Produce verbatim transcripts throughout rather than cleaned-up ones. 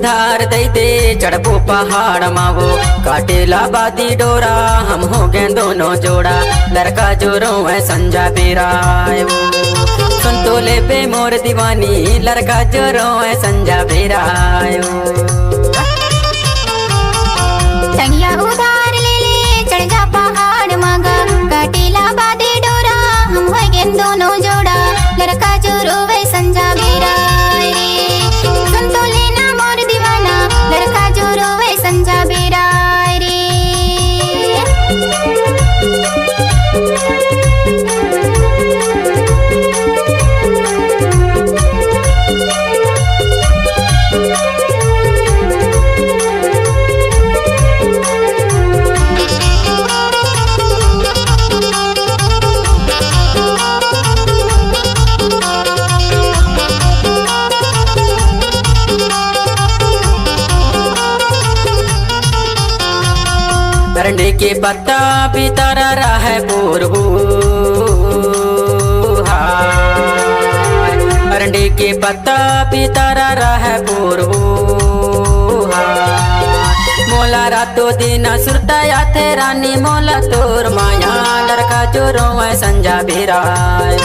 उधार दे दे, चढ़बो पहाड़ मा वो, काटेला बादी डोरा, हम हो गए दोनों जोड़ा, लड़का जो रोवे संझा बेरा आए वो। सुन तो ले बे मोर दीवानी, लड़का जो रोवे संझा बेरा आए वो। टंगिया उधार ले ले, चढ़ जा पहाड़ मा गा, काटेला बादी डोरा, हम हो गए दोनों जोड़ा, लड़का जो रोवे संझा बेरा रे। सुन तो लेना मोर दीवाना, लड़का जो रोवे संझा बेरा रे। अरंडी के पत्ता भीतर रहे पूरबू हाय। अरंडी के पत्ता भीतर रहे पूरबू हाय। मोला रातो दिन सुरता आथे रानी, मोला तोर माया, लड़का जो रोवे संझा बेरा आए।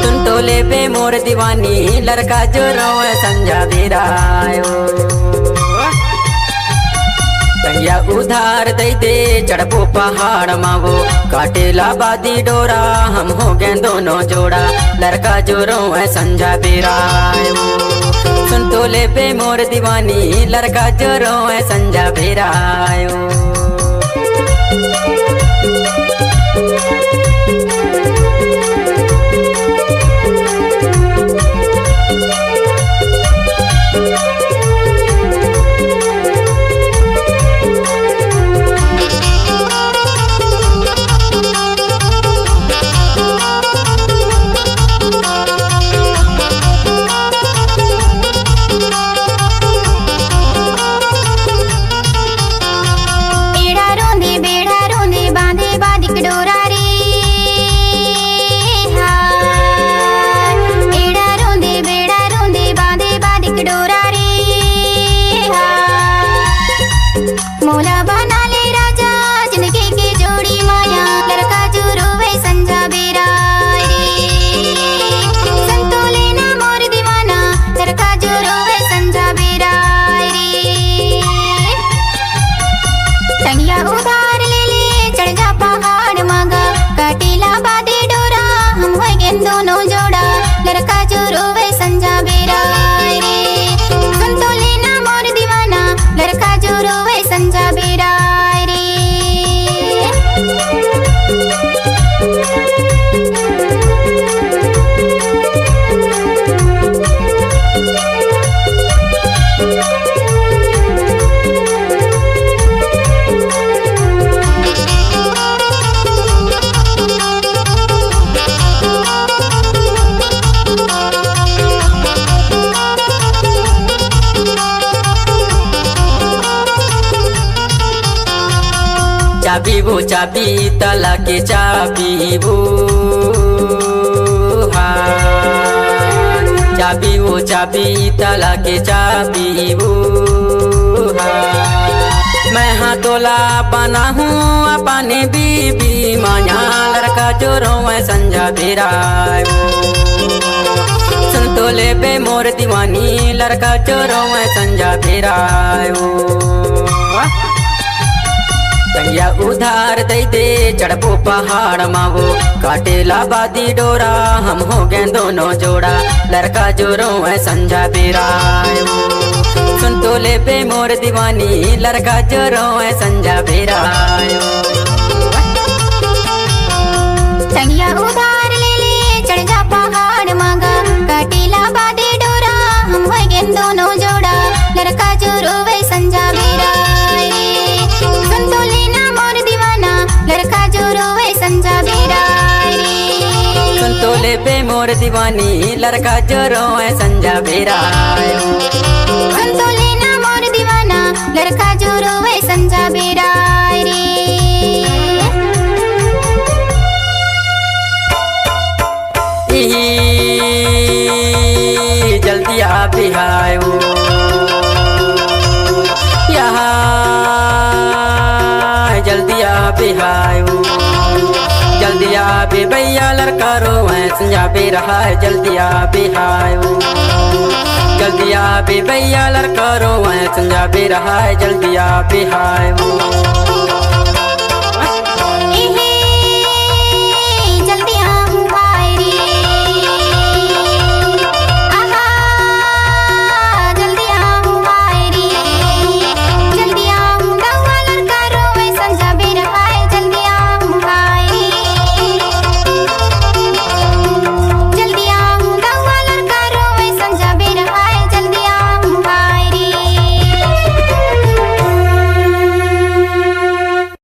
सुन तो ले बे मोर दीवानी, लड़का जो रोवे संझा बेरा आए। टंगिया उधार दे दे, चढ़बो पहाड़ मा वो, काटेला बादी डोरा, हम हो गए दोनों जोड़ा, लड़का जो रोवे संझा बेरा आए। सुन तो ले बे मोर दीवानी, लड़का जो रोवे संझा बेरा आए। एड़ा रोंदे, बेड़ा रोंदे, बांधे बादिक डोरा रे। हाय। एड़ा रोंदे, बेड़ा रोंदे, बांधे बादिक डोरा रे। हाय। मोला बना ले राजा, जिंदगी के जोड़ी माया, लड़का जो रोवे संझा बेरा रे। संतोले ना मोर दीवाना, लड़का जो रोवे संझा बेरा रे। टंगिया उधार ले ले, चढ़ जा पहाड़ मा गा, काटेला बादी डोरा, हम होय गेन दोनों जोड़ा, लड़का जो रोवे संझा बेरा रे। सुन तो लेना मोर दीवाना, लड़का जो रोवे संझा बेरा रे। चाबी वो चाबी, ताला के चाबी वो, हाँ। चाबी वो चाबी, ताला के चाबी वो, हाँ। मैं हाँ तोला बना हूँ अपने बीबी माया, लड़का जो रोवे संझा बेरा वो। सुन तो ले बे मोर दीवानी, लड़का जो रोवे संझा बेरा वो। टंगिया उधार दे दे, चढ़बो पहाड़ मा वो, काटेला बादी डोरा, हम हो गए दोनों जोड़ा, लड़का जो रोवे संझा बेरा वो। सुन तो ले बे मोर दीवानी, लड़का जो रोवे संझा बेरा वो। टंगिया उधार ले ले, चढ़ जा पहाड़ मा गा, काटेला बादी डोरा, हम होय गेन दोनों जोड़ा, लड़का जो रोवे संझा बेरा रे। सुन तो लेना मोर दीवाना, लड़का जो रोवे संझा बेरा रे। सुन तो ले बे मोर दीवानी, लड़का जो रोवे संझा बेरा। सुन तो लेना मोर दीवाना, लड़का जो रोवे संझा बेरा रे। इही जल्दी आ बिहायो। आयो। जल्दी आबे भैया लड़का रोवै संझा बेरा हाय, जल्दी आबे हायो। जल्दी आबे भैया लड़का रोवै संझा बेरा हाय, जल्दी आबे हायो।